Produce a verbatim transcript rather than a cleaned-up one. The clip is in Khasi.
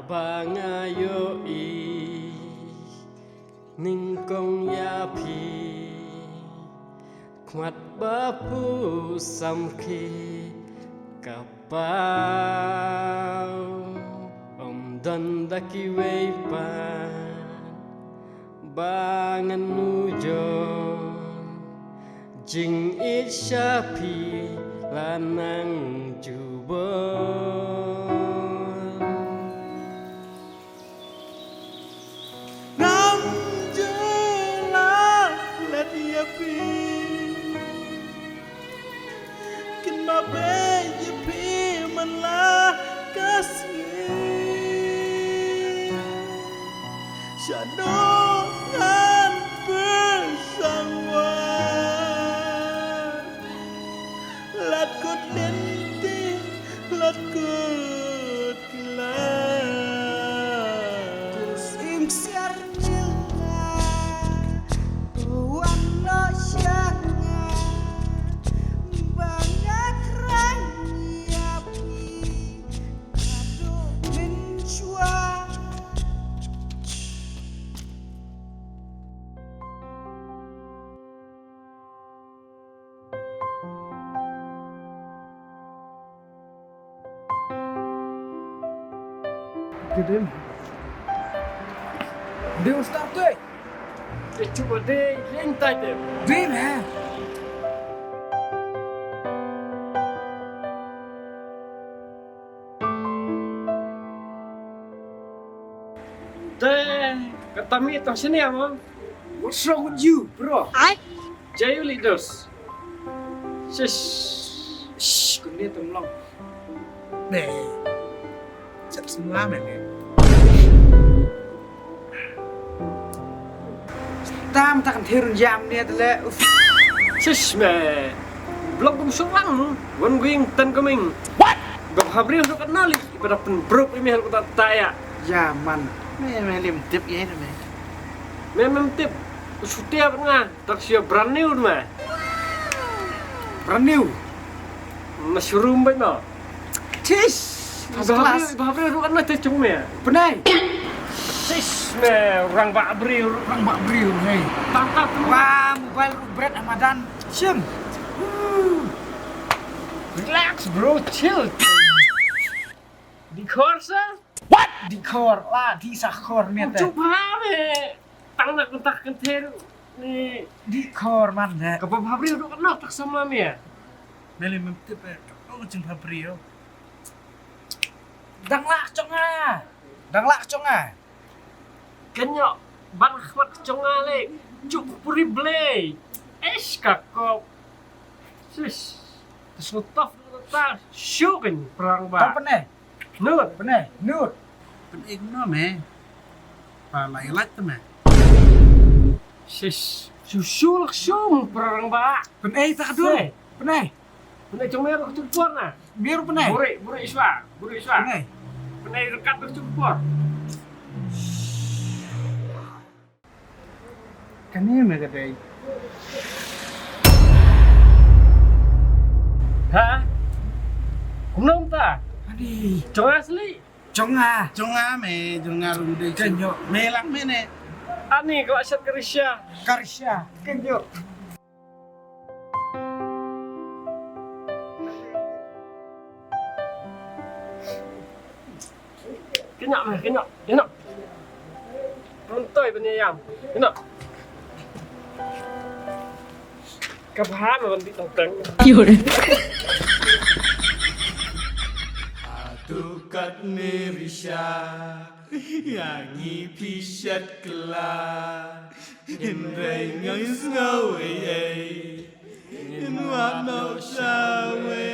Ba nga ïohi nyngkong ïa phi, khmat ba phu samrkhie, ka paw ym don da kiwei pat ba ngan nujor. Jingïeit sha phi la nang jubor. Ngam ju lah lait ïa phi. Kynmaw beit ïa phi man la ka sngi. Shano ngan pyrshang wan. Lait kut lynti, lait kut kylla. Sim siar jylla, wan noh sha nga, ba nga kren ïa phi, haduh mynshuwa. Kidim. Dia ustaz tu, eh? Dia cuba dia, dia entah dia. Dia, eh? Te, kata mi tang sini, Amang. What's wrong with you, bro? Ai? Jai u leaders. Shish. Shh, kuni tu mlong. Be. Chat semua mene. Tam tak kan therun jam ni tu le. Uf. Shish, me. Blok kum sulang. One going, ten coming. What? Gok habri untuk kenali. Pada pen bro email kata taya. Ya, man. Me, me lim tip ye, me. Me, me tip. Sutia nga. Tak sia brand new ma. Brand new. Na showroom ba no. Tis. First class. Ba bri ruh na te chung me. Penai. Sis me orang ba bri. Orang ba bri, hey. Tangkap. Wah, mobile ruh bret amadan. Sim. Relax, bro, chill. Dikor sa? What? Dikor la, di sa kor me te. Chup ha me. Tang na kuntak kenter ni. Dikor man de. Ka ba bhabri duk no tak sama me. Meli mem tip eh. Oh, jing bhabri yo. Dang lak chong ah. Dang lak chong ah. Kenyo ban khmat chong ah le. Chup puri ble. Eish ka kop. Sis. Tes lutaf ta. Shu ken perang ba. Apa ne? Nud. Pynai, nud. Pynai kumno me? Pa lai lait te me. Shish. Shu shu lak shu mu perang ba. Pynai tak dur. Pynai. Pynai jong me ruh chumpor na. Me ruh pynai. Buri, buri iswa, buri iswa. Pynai. Pynai rekat ruh chumpor. Kane me ka dei. Ha? Kumno mynta? Ani. Jong nga sli? Jong nga. Jong nga me, jong nga ruh dei. Jong nga. Me lang me ne. Ani ka la shat ka risha. Ka risha. Jong nga. Kynyak me, kynyak, kynyak. Runtoi ban ïam. Kynyak. Ka bha me ban dih tang tang. Atu kat me risha, ïa ngi phi shet kylla. Hynrei ngi sngew ei ei. Ngin wad noh sha wei.